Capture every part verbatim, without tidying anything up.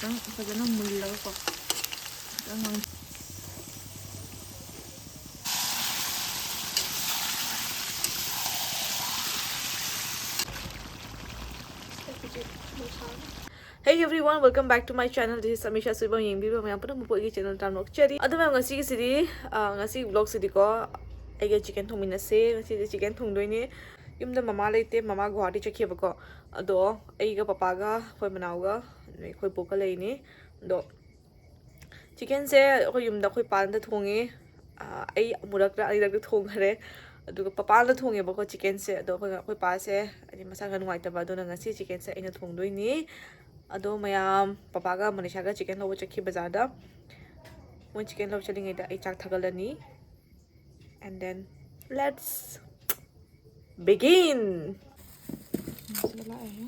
ꯈꯤꯇꯪ ꯐꯖꯅ ꯃꯨꯜꯂꯒꯀꯣ, ꯈꯤꯇꯪ ꯉꯥꯡ- Hey everyone, welcome back to my channel. This is Amisha Suibam. ꯌꯦꯡꯕꯤꯕ ꯃꯌꯥꯝ ꯄꯨꯝꯅꯃꯛꯄꯨ ꯑꯩꯒꯤ ꯆꯦꯅꯦꯜ ꯇꯥꯝꯅꯣꯛꯆꯔꯤ꯫ ꯑꯗꯨ ꯃꯌꯥꯝ, ꯉꯁꯤꯒꯤꯁꯤꯗꯤ, ꯑ, ꯉꯁꯤ ꯕ꯭ꯂꯣꯒꯁꯤꯗꯤꯀꯣ, ꯑꯩꯒ ꯆꯤꯀꯟ ꯊꯣꯡꯃꯤꯟꯅꯁꯦ꯫ ꯉꯁꯤꯗꯤ ꯆꯤꯀꯟ ꯊꯣꯡꯗꯣꯏꯅꯦ꯫ ꯌꯨꯝꯗ ꯃꯃꯥ ꯂꯩꯇꯦ, ꯃꯃꯥ ꯒꯨꯋꯥꯍꯥꯇꯤ ꯆꯠꯈꯤꯕꯀꯣ꯫ ꯑꯗꯣ ꯑꯩꯒ ꯄꯄꯥꯒ, ꯑꯩꯈꯣꯏ ꯃꯅꯥꯎꯒ, ꯑꯗꯩ ꯑꯩꯈꯣꯏ ꯕꯣꯛꯀ ꯂꯩꯅꯤ꯫ ꯑꯗꯣ ꯆꯤꯀꯟꯁꯦ ꯑꯩꯈꯣꯏ ꯌꯨꯝꯗ ꯑꯩꯈꯣꯏ ꯄꯥꯅꯗ ꯊꯣꯡꯉꯦ꯫ ꯑ, ꯑꯩ ꯑꯃꯨꯔꯛꯂ ꯑꯅꯤꯔꯛꯂ ꯊꯣꯡꯈ꯭ꯔꯦ꯫ ꯑꯗꯨꯒ ꯄꯄꯥꯅ ꯊꯣꯡꯉꯦꯕꯀꯣ ꯆꯤꯀꯟꯁꯦ꯫ ꯑꯗꯣ ꯑꯩꯈꯣꯏ, ꯑꯩꯈꯣꯏ ꯄꯥꯁꯦ ꯍꯥꯏꯗꯤ ꯃꯁꯥ ꯈꯔ ꯅꯨꯡꯉꯥꯏꯇꯕ, ꯑꯗꯨꯅ ꯉꯁꯤ ꯆꯤꯀꯟꯁꯦ ꯑꯩꯅ ꯊꯣꯡꯗꯣꯏꯅꯤ꯫ ꯑꯗꯣ ꯃꯌꯥꯝ, ꯄꯄꯥꯒ ꯃꯅꯤꯁꯥꯒ ꯆꯤꯀꯟ ꯂꯧꯕ ꯆꯠꯈꯤ ꯕꯖꯥꯔꯗ꯫ ꯃꯣꯏ ꯆꯤꯀꯟ ꯂꯧꯕ ꯆꯠꯂꯤꯉꯩꯗ ꯑꯩ ꯆꯥꯛ ꯊꯥꯒꯠꯂꯅꯤ꯫ And then let's begin. ꯁꯤꯗ ꯂꯥꯛꯑꯦ꯫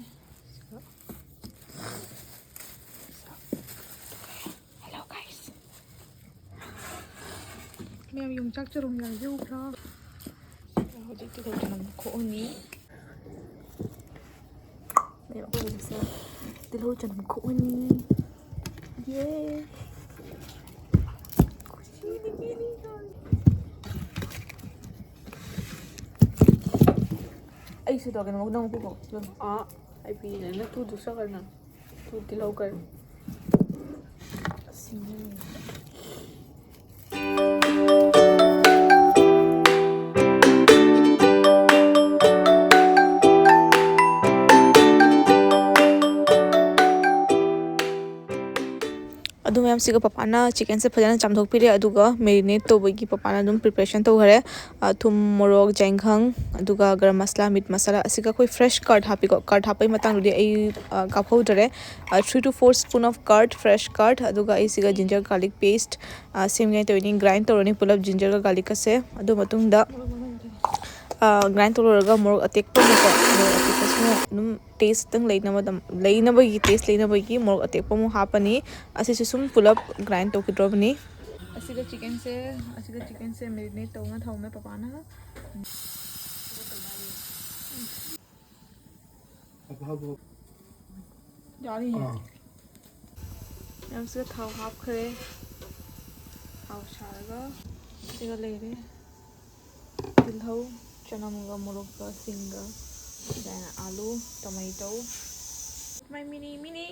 Hello guys. ꯃꯌꯥꯝ ꯌꯣꯡꯆꯥꯛ ꯆꯔꯣꯡ ꯌꯥꯏꯕ ꯎꯕ꯭ꯔꯥ? ꯍꯧꯖꯤꯛ ꯇꯤꯜꯍꯧ ꯆꯅꯝ ꯈꯣꯛꯑꯅꯤ꯫ ꯃꯌꯥꯝ ꯑꯩꯈꯣꯏ ꯍꯧꯖꯤꯛꯁꯦ ꯇꯤꯜꯍꯧ ꯆꯅꯝ ꯈꯣꯛꯑꯅꯤ꯫ ꯌꯦ꯫ ꯑꯩꯁꯨ ꯇꯧꯒꯦ, ꯅꯪ, ꯅꯪ ꯄꯨꯀꯣ꯫ ꯑꯥ, ꯑꯩ ꯄꯤꯅꯦ꯫ ꯅꯪ ꯇꯨꯗꯨ ꯆꯠꯈ꯭ꯔꯦ ꯅꯪ꯫ ꯇꯨ ꯇꯤꯜꯍꯧ ꯀꯔꯤ? ꯁꯤꯡ꯫ ꯑꯗꯨ ꯃꯌꯥꯝꯁꯤꯒ ꯄꯄꯥꯅ ꯆꯤꯀꯟꯁꯦ ꯐꯖꯅ ꯆꯥꯝꯊꯣꯛꯄꯤꯔꯦ, ꯑꯗꯨꯒ ꯃꯦꯔꯤꯅꯦꯠ ꯇꯧꯕꯒꯤ ꯄꯄꯥꯅ ꯑꯗꯨꯝ ꯄ꯭ꯔꯤꯄꯦꯔꯦꯁꯟ ꯇꯧꯈꯔꯦ꯫ ꯑ, ꯊꯨꯝ, ꯃꯣꯔꯣꯛ, ꯆꯥꯏꯈꯪ, ꯑꯗꯨꯒ ꯒꯔꯝ ꯃꯁꯂꯥ, ꯃꯤꯠ ꯃꯁꯂꯥ꯫ ꯑꯁꯤꯒ ꯑꯩꯈꯣꯏ ꯐ꯭ꯔꯦꯁ ꯀꯔꯠ ꯍꯥꯞꯄꯤꯀꯣ꯫ ꯀꯔꯠ ꯍꯥꯞꯄꯒꯤ ꯃꯇꯥꯡꯗꯨꯗꯤ ꯑꯩ, ꯑ, ꯀꯥꯞꯍꯧꯗ꯭ꯔꯦ꯫ ꯑ, three to four spoon of curd, fresh curd, ꯑꯗꯨꯒ ꯑꯩꯁꯤꯒ ꯖꯤꯟꯖꯔ ꯒꯥꯔꯂꯤꯛ ꯄꯦꯁ, ꯑ, ꯁꯦꯝꯒꯦ ꯇꯧꯔꯤꯅꯤ꯫ ꯒ꯭ꯔꯥꯏꯟ ꯇꯧꯔꯅꯤ ꯄꯨꯂꯞ ꯖꯤꯟꯖꯔꯒ ꯒꯥꯔꯂꯤꯛꯀꯁꯦ꯫ ꯑꯗꯨ ꯃꯇꯨꯡꯗ, ꯑ, ꯒ꯭ꯔꯥꯏꯟ ꯇꯧꯔꯒ ꯃꯣꯔꯣꯛ ꯑꯇꯦꯛꯄ ꯑꯃꯨꯛꯀꯣ, ꯃꯣꯔꯣꯛ ꯑꯇꯦꯛꯄꯁꯤꯅ ꯑꯗꯨꯝ ꯇꯦꯁꯇꯪ ꯂꯩꯅꯕ, ꯂꯩꯅꯕꯒꯤ, ꯇꯦꯁ ꯂꯩꯅꯕꯒꯤ ꯃꯣꯔꯣꯛ ꯑꯇꯦꯛꯄ ꯑꯃꯨꯛ ꯍꯥꯞꯄꯅꯤ꯫ ꯑꯁꯤꯁꯨ ꯁꯨꯝ ꯄꯨꯂꯞ ꯒ꯭ꯔꯥꯏꯟ ꯇꯧꯈꯤꯗ꯭ꯔꯣꯕꯅꯤ꯫ ꯑꯁꯤꯒ ꯆꯤꯀꯟꯁꯦ, ꯑꯁꯤꯒ ꯆꯤꯀꯟꯁꯦ ꯃꯦꯔꯤꯅꯦꯠ ꯇꯧꯅ ꯊꯝꯃꯦ ꯄꯄꯥꯅ꯫ ꯌꯥꯔꯤꯌꯦ꯫ ꯑꯥ꯫ ꯃꯌꯥꯝꯁꯤꯒ ꯊꯥꯎ ꯍꯥꯞꯈ꯭ꯔꯦ꯫ ꯊꯥꯎ ꯁꯥꯔꯒ ꯁꯤꯒ ꯂꯩꯔꯦ꯫ ꯇꯤꯜꯍꯧ, ꯆꯅꯝꯒ, ꯃꯣꯔꯣꯛꯀ, ꯁꯤꯡꯒ, ꯑꯗꯨꯃꯥꯏꯅ ꯑꯥꯂꯨ, tomato꯫ My mini, mini.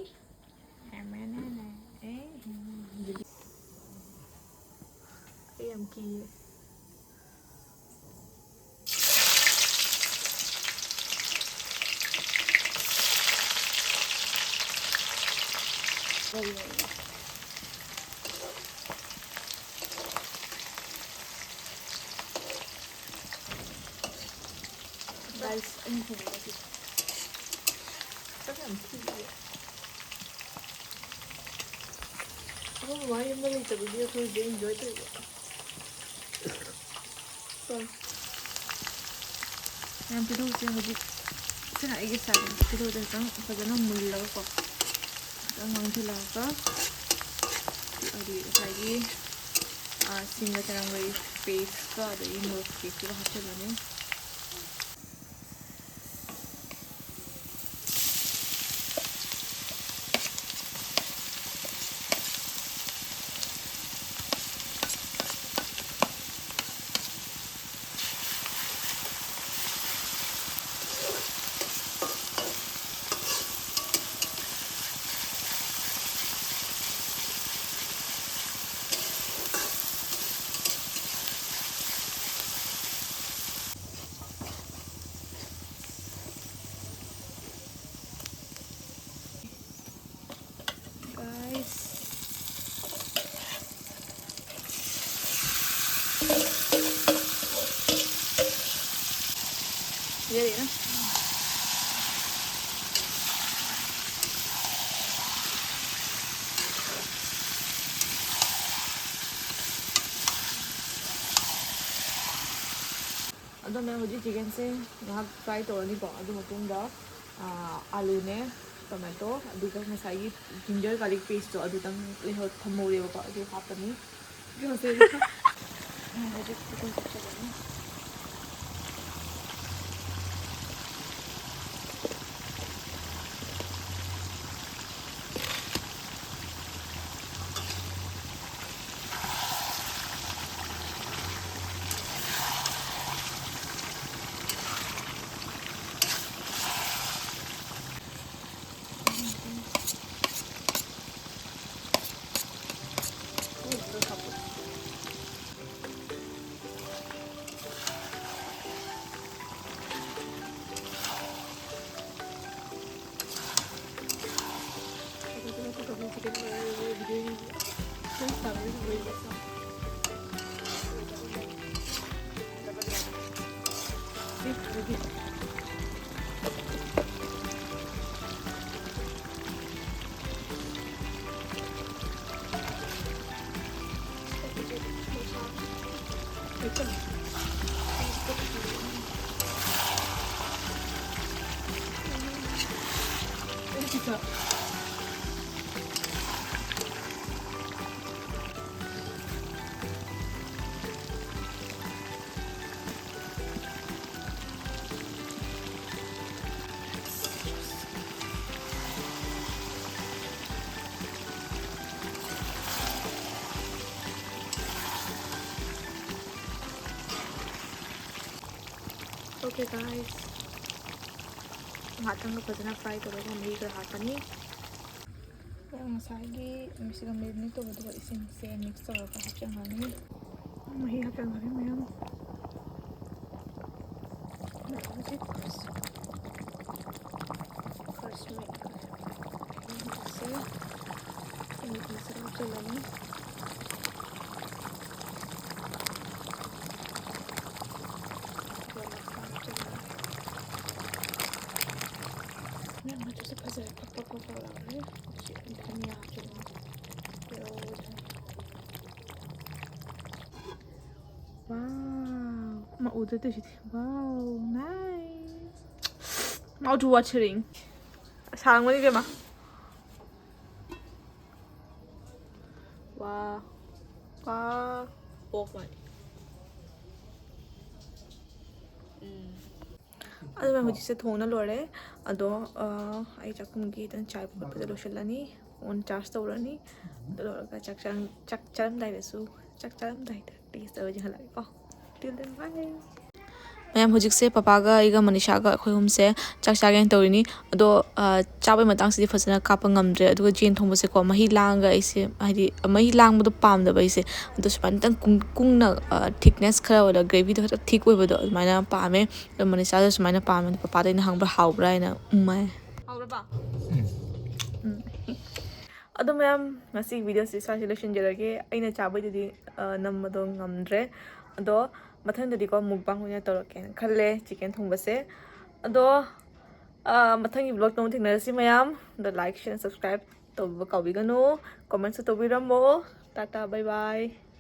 ꯑꯩ ꯌꯥꯝ ꯀꯤꯌꯦ꯫ Guys, ꯑꯩꯅ ꯊꯣꯡꯕꯁꯦ ꯁꯛ ꯌꯥꯝ ꯊꯤꯌꯦ꯫ ꯑꯩꯈꯣꯏ ꯃꯃꯥ ꯌꯨꯝꯗ ꯂꯩꯇꯕꯒꯤ ꯑꯩꯈꯣꯏ ꯍꯧꯖꯤꯛ enjoy ꯇꯧꯔꯤꯕ꯫ ꯃꯌꯥꯝ ꯇꯤꯜꯍꯧꯁꯦ ꯍꯧꯖꯤꯛ ꯁꯤꯅ ꯑꯩꯒꯤ style ꯅꯤ꯫ ꯇꯤꯜꯍꯧꯁꯦ ꯈꯤꯇꯪ ꯐꯖꯅ ꯃꯨꯜꯂꯒꯀꯣ, ꯈꯤꯇꯪ ꯉꯥꯡꯁꯤꯜꯂꯒ, ꯍꯥꯏꯗꯤ ꯉꯁꯥꯏꯒꯤ, ꯑ, ꯁꯤꯡꯒ ꯆꯅꯝꯒ paste ꯀ ꯑꯗꯒꯤ ꯃꯣꯔꯣꯛ paste ꯇꯨꯒ ꯍꯥꯞꯆꯤꯜꯂꯅꯤ꯫ Guys. ꯌꯥꯔꯦꯅ꯫ ꯑꯗꯣ ꯃꯌꯥꯝ, ꯍꯧꯖꯤꯛ chickenꯁꯦ ꯉꯥꯏꯍꯥꯛ fry ꯇꯧꯔꯅꯤꯀꯣ꯫ ꯑꯗꯨ ꯃꯇꯨꯡꯗ, ꯑꯥ, ꯑꯥꯂꯨꯅꯦ, tomato, ꯑꯗꯨꯒ ꯉꯁꯥꯏꯒꯤ ginger garlic pasteꯇꯣ ꯑꯗꯨꯇꯪ ꯂꯩꯍꯧ-, ꯊꯝꯍꯧꯔꯦꯕꯀꯣ, ꯑꯗꯨ ꯍꯥꯞꯄꯅꯤ꯫ ꯑꯗꯨ ꯍꯧꯖꯤꯛ, ꯎꯝ, ꯍꯧꯖꯤꯛ chicken ꯍꯥꯞꯆꯤꯜꯂꯅꯤ꯫ Okay, guys, ꯉꯥꯛꯇꯪꯒ ꯐꯖꯅ fry ꯇꯧꯔꯒ ꯃꯍꯤ ꯈꯔ ꯍꯥꯞꯄꯅꯤ꯫ ꯉꯁꯥꯏꯒꯤ ꯃꯤꯁꯤꯒ marinate ꯇꯧꯕꯗꯨꯒ ꯏꯁꯤꯡꯁꯦ mix ꯇꯧꯔꯒ ꯍꯥꯞꯆꯟꯈ꯭ꯔꯅꯤ꯫ ꯃꯍꯤ ꯍꯥꯞꯆꯟꯈ꯭ꯔꯅꯤ ꯃꯌꯥꯝ꯫ ꯍꯧꯖꯤꯛ first meat ꯁꯦ ꯃꯤꯠꯁꯦ ꯍꯥꯞꯆꯜꯂꯅꯤ꯫ ꯃꯌꯥꯝ ꯃꯆꯨꯁꯦ ꯐꯖꯔꯦ, ꯐꯛ ꯐꯛ ꯐꯛ ꯐꯛ ꯂꯥꯎꯔꯦ꯫ ꯁꯤ ꯙꯅꯤꯌꯥ ꯍꯥꯞꯆꯜꯂꯅꯤ꯫ Wow, ꯃꯥ ꯎꯗ꯭ꯔꯦ ꯇꯧꯏꯁꯤꯗꯤ꯫ Wow, nice. Mouth watering. ꯁꯥꯡꯕꯅꯤ ꯏꯕꯦꯝꯃ꯫ ꯋꯥ꯫ ꯋꯥ꯫ ꯄꯣꯛ ꯃꯥꯜꯂꯤ꯫ ꯎꯝ꯫ ꯑꯗꯨꯅ ꯍꯧꯖꯤꯛꯁꯦ ꯊꯣꯡꯅ ꯂꯣꯏꯔꯦ꯫ ꯑꯗꯣ, ꯑ, ꯑꯩ ꯆꯥꯛꯈꯨꯝꯒꯤ ꯈꯤꯇꯪ ꯆꯥꯏꯕ ꯈꯣꯠꯄꯗ ꯂꯣꯏꯁꯤꯜꯂꯅꯤ꯫ Phone charge ꯇꯧꯔꯅꯤ꯫ ꯑꯗꯨ ꯂꯣꯏꯔꯒ ꯆꯥꯛ ꯆꯥꯔꯝ-, ꯆꯥꯛ ꯆꯥꯔꯝꯗꯥꯏꯗꯁꯨ, ꯆꯥꯛ ꯆꯥꯔꯝꯗꯥꯏꯗ taste ꯇꯧꯔ ꯌꯦꯡꯍꯜꯂꯛꯀꯦꯀꯣ꯫ Till then, bye. ꯃꯌꯥꯝ, ꯍꯧꯖꯤꯛꯁꯦ ꯄꯄꯥꯒ ꯑꯩꯒ ꯃꯅꯤꯁꯥꯒ ꯑꯩꯈꯣꯏ ꯑꯍꯨꯝꯁꯦ ꯆꯥꯛ ꯆꯥꯒꯦꯅ ꯇꯧꯔꯤꯅꯤ꯫ ꯑꯗꯣ, ꯑ, ꯆꯥꯕꯩ ꯃꯇꯥꯡꯁꯤꯗꯤ ꯐꯖꯅ ꯀꯥꯞꯄ ꯉꯝꯗ꯭ꯔꯦ꯫ ꯑꯗꯨꯒ ꯌꯦꯟ ꯊꯣꯡꯕꯁꯦꯀꯣ, ꯃꯍꯤ ꯂꯥꯡꯉꯒ ꯑꯩꯁꯦ, ꯍꯥꯏꯗꯤ, ꯃꯍꯤ ꯂꯥꯡꯕꯗꯣ ꯄꯥꯝꯗꯕ ꯑꯩꯁꯦ꯫ ꯑꯗꯣ ꯁꯨꯃꯥꯏꯅ ꯈꯤꯇꯪ ꯀꯨꯡ-, ꯀꯨꯡꯅ, ꯑ, thickness ꯈꯔ ꯑꯣꯏꯔꯒ gravyꯗꯣ ꯈꯔ thick ꯑꯣꯏꯕꯗꯣ ꯑꯗꯨꯃꯥꯏꯅ ꯄꯥꯝꯃꯦ꯫ ꯑꯗꯣ ꯃꯅꯤꯁꯥꯁꯨ ꯁꯨꯃꯥꯏꯅ ꯄꯥꯝꯃꯦ꯫ ꯄꯄꯥꯗ ꯑꯩꯅ ꯍꯪꯕ ꯍꯥꯎꯕ꯭ꯔꯥ ꯍꯥꯏꯅ꯫ ꯎꯝ ꯍꯥꯏ꯫ ꯍꯥꯎꯔꯕ? ꯎꯝ꯫ ꯎꯝ꯫ ꯑꯗꯣ ꯃꯌꯥꯝ, ꯉꯁꯤꯒꯤ videoꯁꯤ ꯁ꯭ꯋꯥꯏꯁꯤ ꯂꯣꯏꯁꯤꯟꯖꯔꯒꯦ꯫ ꯑꯩꯅ ꯆꯥꯕꯩꯗꯨꯗꯤ, ꯑ, ꯅꯝꯕꯗꯣ ꯉꯝꯗ꯭ꯔꯦ꯫ ꯑꯗꯣ ꯃꯊꯪꯗꯗꯤꯀꯣ mukbang ꯑꯣꯏꯅ ꯇꯧꯔꯛꯀꯦꯅ ꯈꯜꯂꯦ chicken ꯊꯣꯡꯕꯁꯦ꯫ ꯑꯗꯣ, ꯑ, ꯃꯊꯪꯒꯤ vlogꯇ ꯑꯃꯨꯛ ꯊꯦꯡꯅꯔꯁꯤ ꯃꯌꯥꯝ꯫ ꯑꯗꯣ like, share, subscribe ꯇꯧꯕꯤꯕ ꯀꯥꯎꯕꯤꯒꯅꯨ꯫ Commentꯁꯨ ꯇꯧꯕꯤꯔꯝꯃꯣ꯫ Tata, bye bye꯫